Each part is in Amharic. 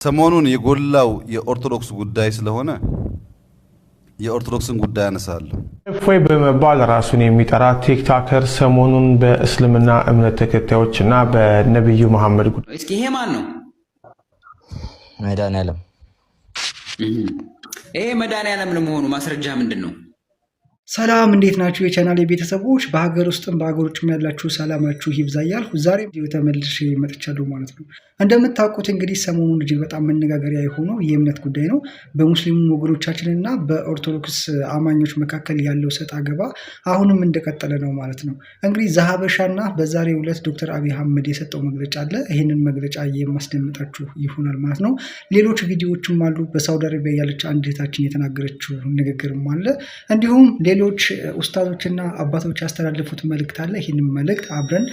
ሰሞኑን የጎላው የኦርቶዶክስ ጉዳይ ስለሆነ የኦርቶዶክስን ጉዳይ አነሳለሁ። እፎይ በመባል ራሱን የሚጠራ TikToker ሰሞኑን በእስልምና እምነት ተከታዮችና በነቢዩ መሐመድ ጉዳይ እስኪ ይሄ ማን ነው? መድኃኒዓለም። ይሄ መድኃኒዓለም ለመሆኑ ማስረጃ ምንድን ነው? ሰላም፣ እንዴት ናችሁ? የቻናል ቤተሰቦች በሀገር ውስጥም በሀገር ውጭም ያላችሁ ሰላማችሁ ይብዛ እያልኩ ዛሬ ተመልሼ መጥቻለሁ ማለት ነው። እንደምታውቁት እንግዲህ ሰሞኑን እጅግ በጣም መነጋገሪያ የሆነው የእምነት ጉዳይ ነው። በሙስሊሙ ወገኖቻችን እና በኦርቶዶክስ አማኞች መካከል ያለው ሰጥ አገባ አሁንም እንደቀጠለ ነው ማለት ነው። እንግዲህ ዘሀበሻና በዛሬው ዕለት ዶክተር አብይ አህመድ የሰጠው መግለጫ አለ። ይህንን መግለጫ የማስደምጣችሁ ይሆናል ማለት ነው። ሌሎች ቪዲዮዎችም አሉ። በሳውዲ አረቢያ ያለች አንድ እህታችን የተናገረችው ንግግርም አለ። እንዲሁም ሌሎች ኡስታዞችና አባቶች ያስተላለፉት መልእክት አለ። ይህንን መልእክት አብረን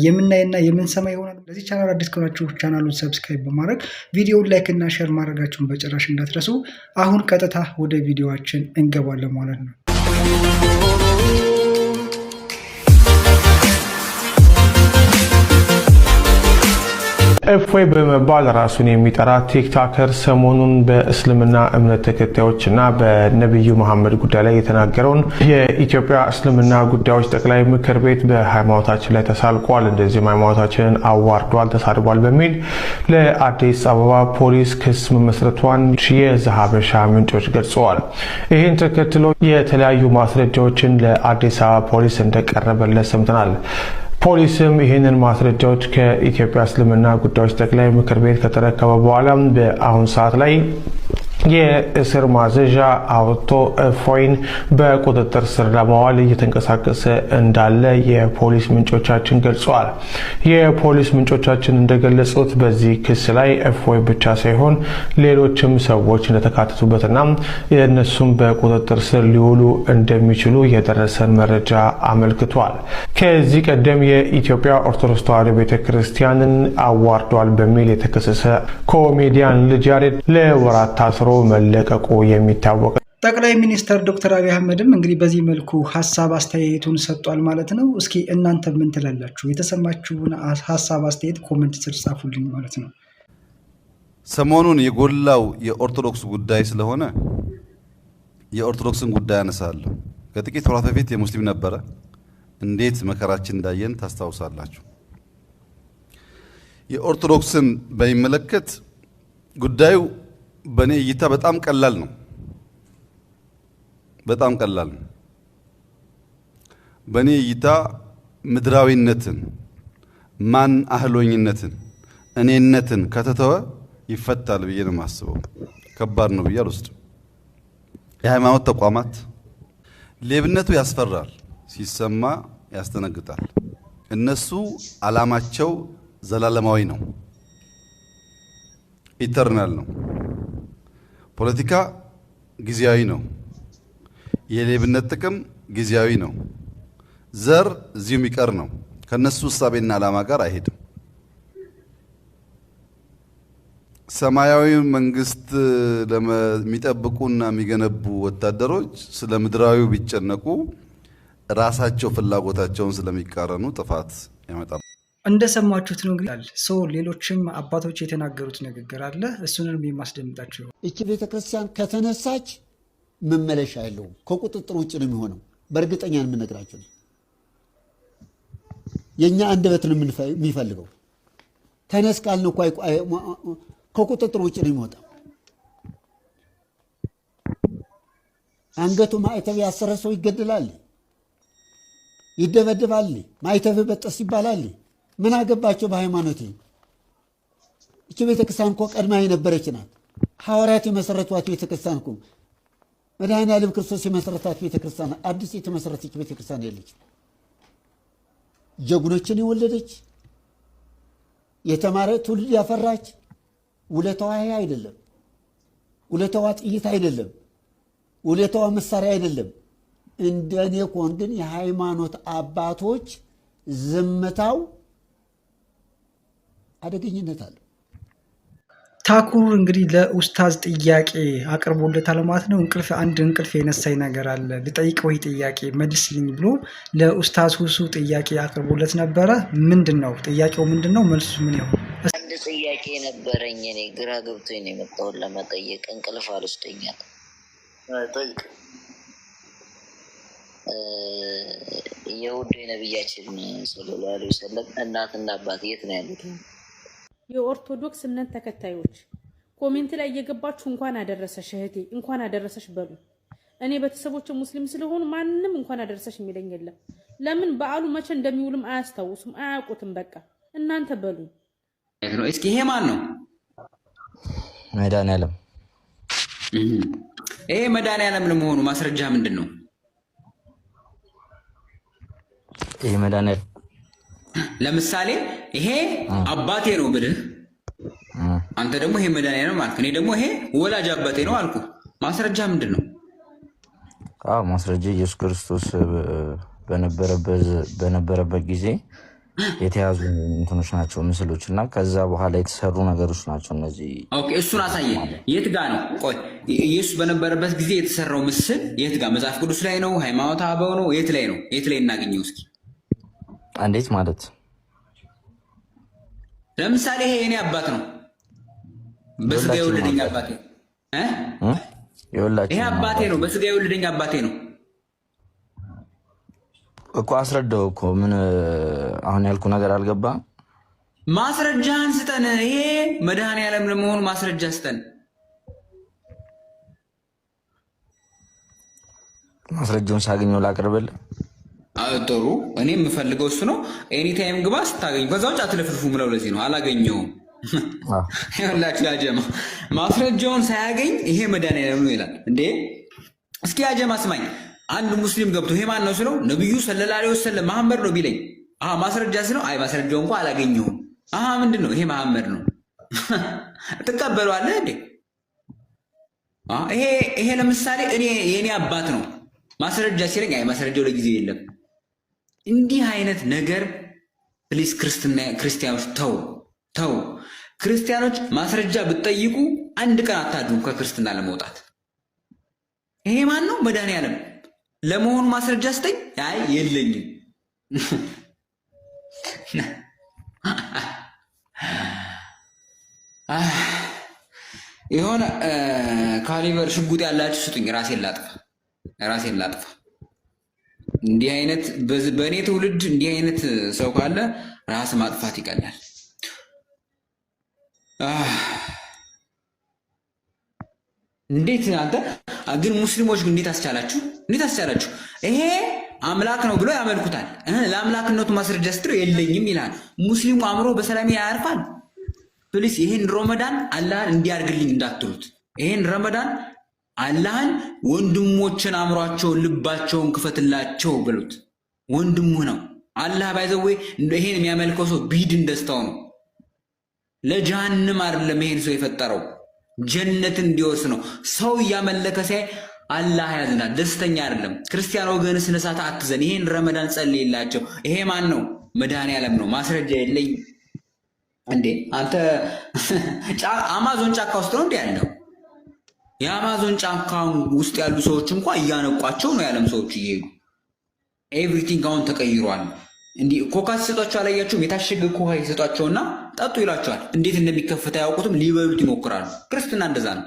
የምናይና የምንሰማ ይሆናል። ለዚህ ቻናል አዲስ ከሆናችሁ ቻናሉን subscribe በማድረግ ቪዲዮውን like እና share ማድረጋችሁን በጭራሽ እንዳትረሱ። አሁን ቀጥታ ወደ ቪዲዮዋችን እንገባለን ማለት ነው። እፎይ በመባል ራሱን የሚጠራ TikToker ሰሞኑን በእስልምና እምነት ተከታዮችና በነቢዩ መሐመድ ጉዳይ ላይ የተናገረውን የኢትዮጵያ እስልምና ጉዳዮች ጠቅላይ ምክር ቤት በሃይማኖታችን ላይ ተሳልቋል፣ እንደዚሁም ሃይማኖታችንን አዋርዷል፣ ተሳድቧል በሚል ለአዲስ አበባ ፖሊስ ክስ መመስረቷን የዘሀበሻ ምንጮች ገልጸዋል። ይህን ተከትሎ የተለያዩ ማስረጃዎችን ለአዲስ አበባ ፖሊስ እንደቀረበለት ሰምተናል። ፖሊስም ይህንን ማስረጃዎች ከኢትዮጵያ እስልምና ጉዳዮች ጠቅላይ ምክር ቤት ከተረከበ በኋላ በአሁን ሰዓት ላይ የእስር ማዘዣ አውጥቶ እፎይን በቁጥጥር ስር ለማዋል እየተንቀሳቀሰ እንዳለ የፖሊስ ምንጮቻችን ገልጸዋል። የፖሊስ ምንጮቻችን እንደገለጹት በዚህ ክስ ላይ እፎይ ብቻ ሳይሆን ሌሎችም ሰዎች እንደተካተቱበትና እነሱም በቁጥጥር ስር ሊውሉ እንደሚችሉ የደረሰን መረጃ አመልክቷል። ከዚህ ቀደም የኢትዮጵያ ኦርቶዶክስ ተዋሕዶ ቤተ ክርስቲያንን አዋርዷል በሚል የተከሰሰ ኮሜዲያን ልጅ ያሬድ ለወራት ታስሮ መለቀቁ የሚታወቅ። ጠቅላይ ሚኒስትር ዶክተር አብይ አህመድም እንግዲህ በዚህ መልኩ ሀሳብ አስተያየቱን ሰጥቷል ማለት ነው። እስኪ እናንተ ምን ትላላችሁ? የተሰማችሁን ሀሳብ አስተያየት comment ስር ጻፉልኝ ማለት ነው። ሰሞኑን የጎላው የኦርቶዶክስ ጉዳይ ስለሆነ የኦርቶዶክስን ጉዳይ አነሳለሁ። ከጥቂት ወራት በፊት የሙስሊም ነበረ። እንዴት መከራችን እንዳየን ታስታውሳላችሁ። የኦርቶዶክስን በሚመለከት ጉዳዩ በእኔ እይታ በጣም ቀላል ነው። በጣም ቀላል ነው። በእኔ እይታ ምድራዊነትን፣ ማን አህሎኝነትን፣ እኔነትን ከተተወ ይፈታል ብዬ ነው የማስበው። ከባድ ነው ብዬ አልወስድም። የሃይማኖት ተቋማት ሌብነቱ ያስፈራል፣ ሲሰማ ያስደነግጣል። እነሱ ዓላማቸው ዘላለማዊ ነው፣ eternal ነው። ፖለቲካ ጊዜያዊ ነው። የሌብነት ጥቅም ጊዜያዊ ነው። ዘር እዚሁ የሚቀር ነው። ከነሱ እሳቤና ዓላማ ጋር አይሄድም። ሰማያዊ መንግስት የሚጠብቁና የሚገነቡ ወታደሮች ስለ ምድራዊው ቢጨነቁ ራሳቸው ፍላጎታቸውን ስለሚቃረኑ ጥፋት ያመጣል። እንደሰማችሁት ነው እንግዲህ ሰው ሌሎችም አባቶች የተናገሩት ንግግር አለ። እሱንም የማስደምጣችሁ። ይቺ ቤተክርስቲያን ከተነሳች መመለሻ የለውም፣ ከቁጥጥር ውጭ ነው የሚሆነው። በእርግጠኛ ነው የምነግራቸው። የእኛ አንደበት ነው የሚፈልገው። ተነስ ካልን እኮ ከቁጥጥር ውጭ ነው የሚወጣው። አንገቱ ማዕተብ ያሰረ ሰው ይገድላል፣ ይደበድባል፣ ማዕተብ በጠስ ይባላል። ምን አገባቸው በሃይማኖቴ? እቺ ቤተክርስቲያን እኮ ቀድማ የነበረች ናት። ሐዋርያት የመሰረቷት ቤተክርስቲያን እኮ፣ መድኃኔዓለም ክርስቶስ የመሰረታት ቤተክርስቲያን፣ አዲስ የተመሰረተች ቤተክርስቲያን የለች። ጀግኖችን የወለደች፣ የተማረ ትውልድ ያፈራች። ውለታዋ ይሄ አይደለም። ውለታዋ ጥይት አይደለም። ውለታዋ መሳሪያ አይደለም። እንደኔ ኮን ግን የሃይማኖት አባቶች ዝምታው አደገኝነት አለው። ታኩር እንግዲህ ለኡስታዝ ጥያቄ አቅርቦለታል ማለት ነው። እንቅልፍ አንድ እንቅልፍ የነሳኝ ነገር አለ፣ ልጠይቅ ወይ ጥያቄ መልስልኝ ብሎ ለኡስታዝ ሁሱ ጥያቄ አቅርቦለት ነበረ። ምንድን ነው ጥያቄው? ምንድን ነው መልሱ? ምን ይሆን? አንድ ጥያቄ ነበረ። ነበረኝ። እኔ ግራ ገብቶኝ ነው የመጣሁት ለመጠየቅ፣ እንቅልፍ አልወስደኛል። ጠይቅ። የውዱ የነቢያችን ሰለላሁ ዐለይሂ ወሰለም እናትና አባት የት ነው ያሉት? የኦርቶዶክስ እምነት ተከታዮች comment ላይ እየገባችሁ እንኳን አደረሰሽ እህቴ፣ እንኳን አደረሰሽ በሉ። እኔ ቤተሰቦች ሙስሊም ስለሆኑ ማንም እንኳን አደረሰሽ የሚለኝ የለም። ለምን በዓሉ መቼ እንደሚውልም አያስታውሱም፣ አያውቁትም። በቃ እናንተ በሉ። ነው። እስኪ ይሄ ማን ነው? መድኃኒዓለም። ይሄ መድኃኒዓለም ለመሆኑ ማስረጃ ምንድን ነው? ይሄ መድኃኒዓለም ለምሳሌ ይሄ አባቴ ነው ብልህ አንተ ደግሞ ይሄ መድኃኒዓለም አልክ፣ እኔ ደግሞ ይሄ ወላጅ አባቴ ነው አልኩ። ማስረጃ ምንድን ነው? አዎ ማስረጃ ኢየሱስ ክርስቶስ በነበረበት ጊዜ የተያዙ እንትኖች ናቸው ምስሎች፣ እና ከዛ በኋላ የተሰሩ ነገሮች ናቸው እነዚህ። Okay፣ እሱን አሳየን። የት ጋ ነው? ቆይ ኢየሱስ በነበረበት ጊዜ የተሰራው ምስል የት ጋ? መጽሐፍ ቅዱስ ላይ ነው? ሃይማኖተ አበው ነው? የት ላይ ነው? የት ላይ እናገኘው እስኪ? እንዴት ማለት? ለምሳሌ ይሄ የኔ አባት ነው፣ በስጋ የወለደኝ አባቴ። ይሄ አባቴ ነው፣ በስጋ የወለደኝ አባቴ ነው እኮ። አስረዳው እኮ። ምን አሁን ያልኩ ነገር አልገባም። ማስረጃህን ስጠን። ይሄ መድኃኒዓለም ለመሆኑ ማስረጃ ስጠን። ማስረጃውን ሳገኘው ላቅርብልህ። ጥሩ፣ እኔ የምፈልገው እሱ ነው። Anytime ግባ ስታገኙ። ከዛ ውጭ አትለፍልፉ ምለው ለዚህ ነው። አላገኘውም። ይኸውላችሁ ያጀማ ማስረጃውን ሳያገኝ ይሄ መድኃኒዓለም ነው ይላል እንዴ! እስኪ ያጀማ ስማኝ፣ አንድ ሙስሊም ገብቶ ይሄ ማን ነው ስለው ነብዩ ሰለላሁ ዐለይሂ ወሰለም መሐመድ ነው ቢለኝ፣ አሃ ማስረጃ ስለው አይ ማስረጃው እንኳን አላገኘሁም። አሃ ምንድን ነው ይሄ? መሐመድ ነው። ትቀበለዋለህ እንዴ? ይሄ ለምሳሌ እኔ የኔ አባት ነው ማስረጃ ሲለኝ አይ ማስረጃው ለጊዜው የለም። እንዲህ አይነት ነገር please ክርስቲያኖች ተው ተው። ክርስቲያኖች ማስረጃ ብትጠይቁ አንድ ቀን አታድሩም ከክርስትና ለመውጣት። ይሄ ማን ነው? መድኃኒዓለም ለመሆኑ ማስረጃ ስጠኝ። አይ የለኝም። የሆነ caliber ሽጉጥ ያላችሁ ስጡኝ፣ ራሴን ላጥፋ፣ ራሴን ላጥፋ። እንዲህ አይነት በእኔ ትውልድ እንዲህ አይነት ሰው ካለ ራስ ማጥፋት ይቀላል። እንዴት አንተ ግን ሙስሊሞች ግን እንዴት አስቻላችሁ? እንዴት አስቻላችሁ? ይሄ አምላክ ነው ብሎ ያመልኩታል። ለአምላክነቱ ማስረጃ ስትለው የለኝም ይላል። ሙስሊሙ አእምሮ በሰላም ያርፋል። Please ይሄን ረመዳን አላህን እንዲያርግልኝ እንዳትሉት። ይሄን ረመዳን አላህን ወንድሞችን አእምሯቸውን ልባቸውን ክፈትላቸው ብሉት። ወንድሙ ነው አላህ። By the way ይሄን የሚያመልከው ሰው ቢድን ደስታው ነው። ለጀሃንም አይደለም ይሄን ሰው የፈጠረው ጀነትን እንዲወርስ ነው። ሰው እያመለከ ሲያይ አላህ ያዝናል፣ ደስተኛ አይደለም። ክርስቲያን ወገን ስነሳት አትዘን። ይሄን ረመዳን ጸልይላቸው። ይሄ ማን ነው? መድኃኒዓለም ነው። ማስረጃ የለኝ እንዴ አንተ አማዞን ጫካ ውስጥ ነው እንዴ ያለው? የአማዞን ጫካ ውስጥ ያሉ ሰዎች እንኳ እያነቋቸው ነው የዓለም ሰዎች እየሄዱ። Everything አሁን ተቀይሯል። እንዲህ ኮካ ሲሰጧቸው አላያችሁም? የታሸገ ኮካ ይሰጧቸውና ጠጡ ይሏቸዋል። እንዴት እንደሚከፈት አያውቁትም። ሊበሉት ይሞክራሉ። ክርስትና እንደዛ ነው።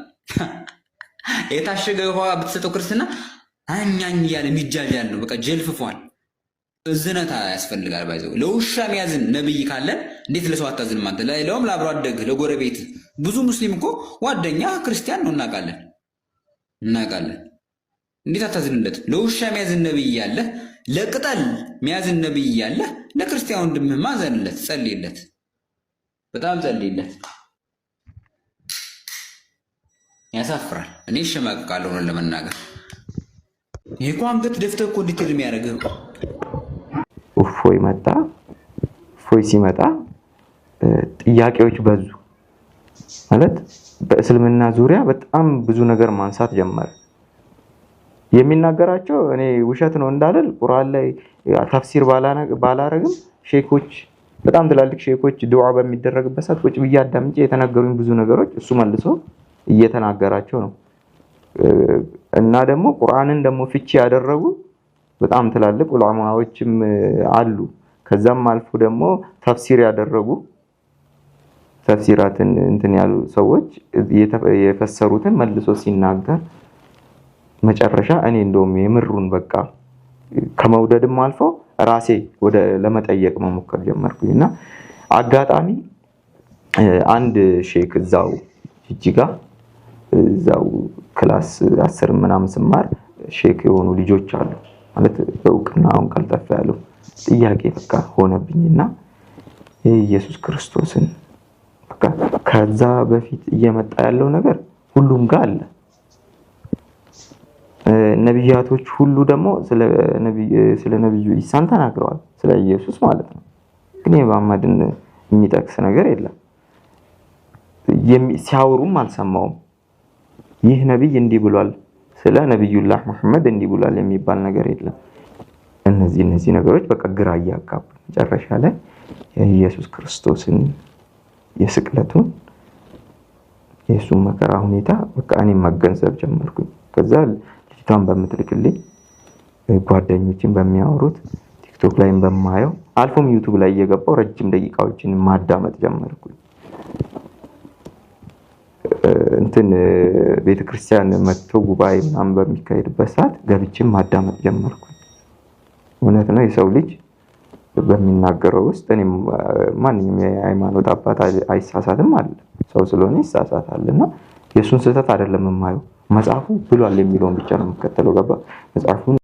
የታሸገ ውሃ ብትሰጠው ክርስትና አኛኝ እያለ የሚጃጃል ነው። በቃ ጀልፍፏል። እዝነት ያስፈልጋል። By the way ለውሻ የሚያዝን ነብይ ካለን እንዴት ለሰው አታዝንም አንተ? ለውም ለአብሮ አደግ ለጎረቤት። ብዙ ሙስሊም እኮ ጓደኛ ክርስቲያን ነው፣ እናውቃለን እናውቃለን። እንዴት አታዝንለት? ለውሻ የሚያዝን ነብይ ያለ፣ ለቅጠል የሚያዝን ነብይ ያለ፣ ለክርስቲያን ወንድምህ ማዘንለት፣ ጸልይለት፣ በጣም ጸልይለት። ያሳፍራል። እኔ እሸማቀቃለሁ ነው ለመናገር። ይሄ እኮ አንገት ደፍተህ እኮ እንድትሄድ የሚያደርግህ እኮ። እፎይ መጣ። እፎይ ሲመጣ ጥያቄዎች በዙ። ማለት በእስልምና ዙሪያ በጣም ብዙ ነገር ማንሳት ጀመረ። የሚናገራቸው እኔ ውሸት ነው እንዳልል ቁርአን ላይ ተፍሲር ባላረግም ሼኮች፣ በጣም ትላልቅ ሼኮች ዱዓ በሚደረግበት ሰዓት ቁጭ ብዬ አዳምጬ የተናገሩኝ ብዙ ነገሮች እሱ መልሶ እየተናገራቸው ነው። እና ደግሞ ቁርአንን ደግሞ ፍቺ ያደረጉ በጣም ትላልቅ ዑለማዎችም አሉ። ከዛም አልፎ ደግሞ ተፍሲር ያደረጉ ተፍሲራትን እንትን ያሉ ሰዎች የፈሰሩትን መልሶ ሲናገር መጨረሻ እኔ እንደውም የምሩን በቃ ከመውደድም አልፎ ራሴ ወደ ለመጠየቅ መሞከር ጀመርኩኝ። እና አጋጣሚ አንድ ሼክ እዛው ጅጅጋ እዛው class 10 ምናምን ስማር ሼክ የሆኑ ልጆች አሉ፣ ማለት በእውቅና አሁን ቀልጠፍ ያሉ። ጥያቄ በቃ ሆነብኝና የኢየሱስ ክርስቶስን በቃ ከዛ በፊት እየመጣ ያለው ነገር ሁሉም ጋር አለ። ነቢያቶች ሁሉ ደግሞ ስለ ነቢዩ ኢሳን ተናግረዋል፣ ስለ ኢየሱስ ማለት ነው። ግን የመሐመድን የሚጠቅስ ነገር የለም። ሲያወሩም አልሰማውም። ይህ ነቢይ እንዲህ ብሏል፣ ስለ ነቢዩላህ መሐመድ እንዲህ ብሏል የሚባል ነገር የለም። እነዚህ ነገሮች በቃ ግራ እያጋቡ መጨረሻ ላይ የኢየሱስ ክርስቶስን የስቅለቱን የእሱን መከራ ሁኔታ በቃ እኔም መገንዘብ ጀመርኩኝ። ከዛ ልጅቷን በምትልክልኝ፣ ጓደኞችን በሚያወሩት፣ ቲክቶክ ላይም በማየው፣ አልፎም ዩቱብ ላይ እየገባው ረጅም ደቂቃዎችን ማዳመጥ ጀመርኩኝ። እንትን ቤተክርስቲያን መጥቶ ጉባኤ ምናምን በሚካሄድበት ሰዓት ገብቼም ማዳመጥ ጀመርኩኝ። እውነት ነው፣ የሰው ልጅ በሚናገረው ውስጥ እኔም ማንኛውም የሃይማኖት አባት አይሳሳትም አለ፣ ሰው ስለሆነ ይሳሳታል። እና የእሱን ስህተት አይደለም የማየው፣ መጽሐፉ ብሏል የሚለውን ብቻ ነው የምከተለው። ገባ መጽሐፉን